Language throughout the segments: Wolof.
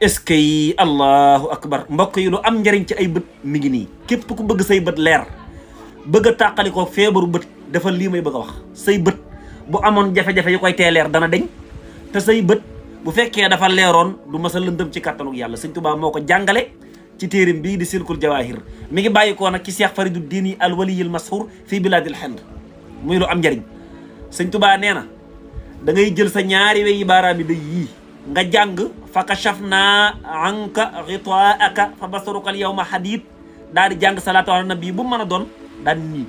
est-ce que yi allahu akbar mbokk yi lu am njariñ ci ay bët mi ngi nii képp ku bëgg say bët leer bëgg a tàqali ko feebaru bët dafa lii may bëgg a wax say bët bu amoon jafe-jafe yu koy tee leer dana deñ te say bët bu fekkee dafa leeroon du masa lëndëm ci kàttanuk yàlla sëñ Tuubaa moo ko jàngale ci téerim bii di silkul jawahir mi ngi bàyyi koo nag ci Cheikh Faridu Diini al waliyil mashhur fii bilaadil Hind muy lu am njariñ sëñ Tuubaa nee na da ngay jël sa ñaari weyi baaraam yi day yii nga jàng fa kashafna anka ghitaaka fa basaruka al yawma hadid daal di jàng salaatu ala nabi bu mën a doon daal nii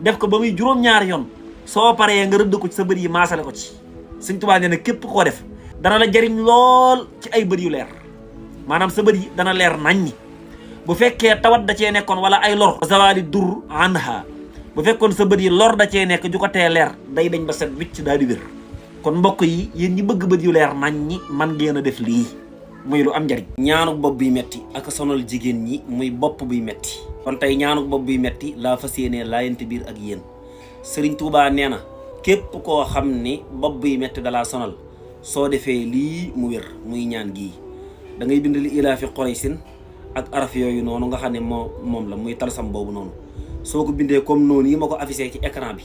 def ko ba muy juróom-ñaari yoon soo paree nga rëdd ko ci sa bët yi maasale ko ci sëñ Tuubaa nee na képp koo def dana la jariñ lool ci ay bët yu leer maanaam sa bët yi dana leer naññi bu fekkee tawat da cee nekkoon wala ay lor zawali dur anha bu fekkoon sa bët yi lor da cee nekk ju ko tee leer day dañ ba set wicc daal di wér kon mbokk yi yéen ñi bëgg bët yu leer naññi man ngeen a def lii muy lu am njariñ ñaanuk bopp buy metti ak sonal jigéen ñi muy bopp buy metti kon tey ñaanuk bopp buy metti laa fas yéenee laayante biir ak yéen Sëriñ Tuubaa nee na képp koo xam ni bopp buy metti dalaa sonal soo defee lii mu wér muy ñaan gii da ngay bind li ilaa fi Quraysin ak araf yooyu noonu nga xam ne moom la muy talsam boobu noonu soo ko bindee comme noonu yi ma ko affiché ci écran bi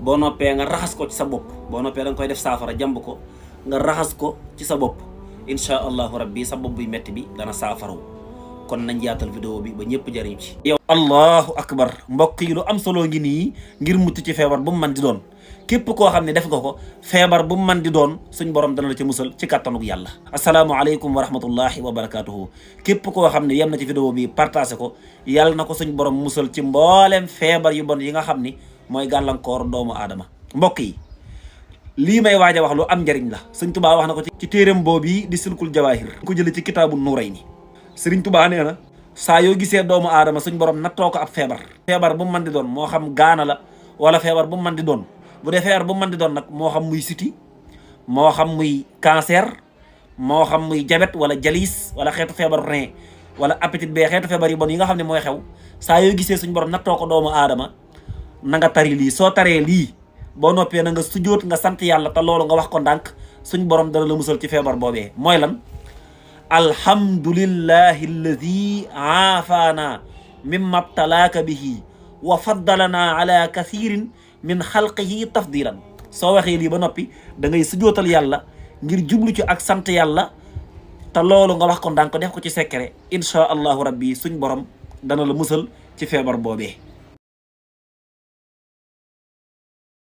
boo noppee nga raxas ko ci sa bopp boo noppee da nga koy def saafara jàmb ko nga raxas ko ci sa bopp incha allahu rabbi sa bopp buy metti bi dana saafaraw kon nañ yaatal vidéo bi ba ñëpp jariñ ci yow allahu akbar mbokk yi lu am solo ngi nii ngir mucc ci feebar bu mu mën di doon képp koo xam ne def nga ko feebar bu mu mën di doon suñ borom dana la ci musal ci kàttanug yàlla asalaamaaleykum wa rahmatullahi wa barakatuhu képp koo xam ne yem na ci vidéo bi partagé ko yàlla na ko suñ borom musal ci mboolem feebar yu bon yi nga xam ni mooy gàllankoor doomu aadama mbokk yi lii may waaj a wax lu am njariñ la sëñ Tuubaa wax na ko ci téeréem boobu di silkul jawahir ko jële ci kitaabu nuurayni sëriñ Tuubaa nee na saa yoo gisee doomu aadama suñ borom nattoo ko ab feebar bu mu mën di doon moo xam gaana la wala feebar bu mu mën di doon bu dee feebar bu mu mën di doon nag moo xam muy siti moo xam muy cancer moo xam muy diabète wala jalis wala xeetu feebaru rein wala appétit bee xeetu feebar yu bon yi nga xam ne mooy xew saa yoo gisee suñ borom nattoo ko doomu aadama na nga tari lii soo taree lii boo noppee na nga sujjóot nga sant yàlla te loolu nga wax ko ndànk suñ borom dana la musal ci feebar boobee mooy lan alhamdulillahi alladi aafaana mimma btalaaka bihi wa faddalana ala kathirin min xalqihi tafdilan soo waxee lii ba noppi da ngay sujjóotal yàlla ngir jublu ci ak sant yàlla te loolu nga wax ko ndànk def ko ci secret inchaa allahu rabbi suñ borom dana la musal ci feebar boobee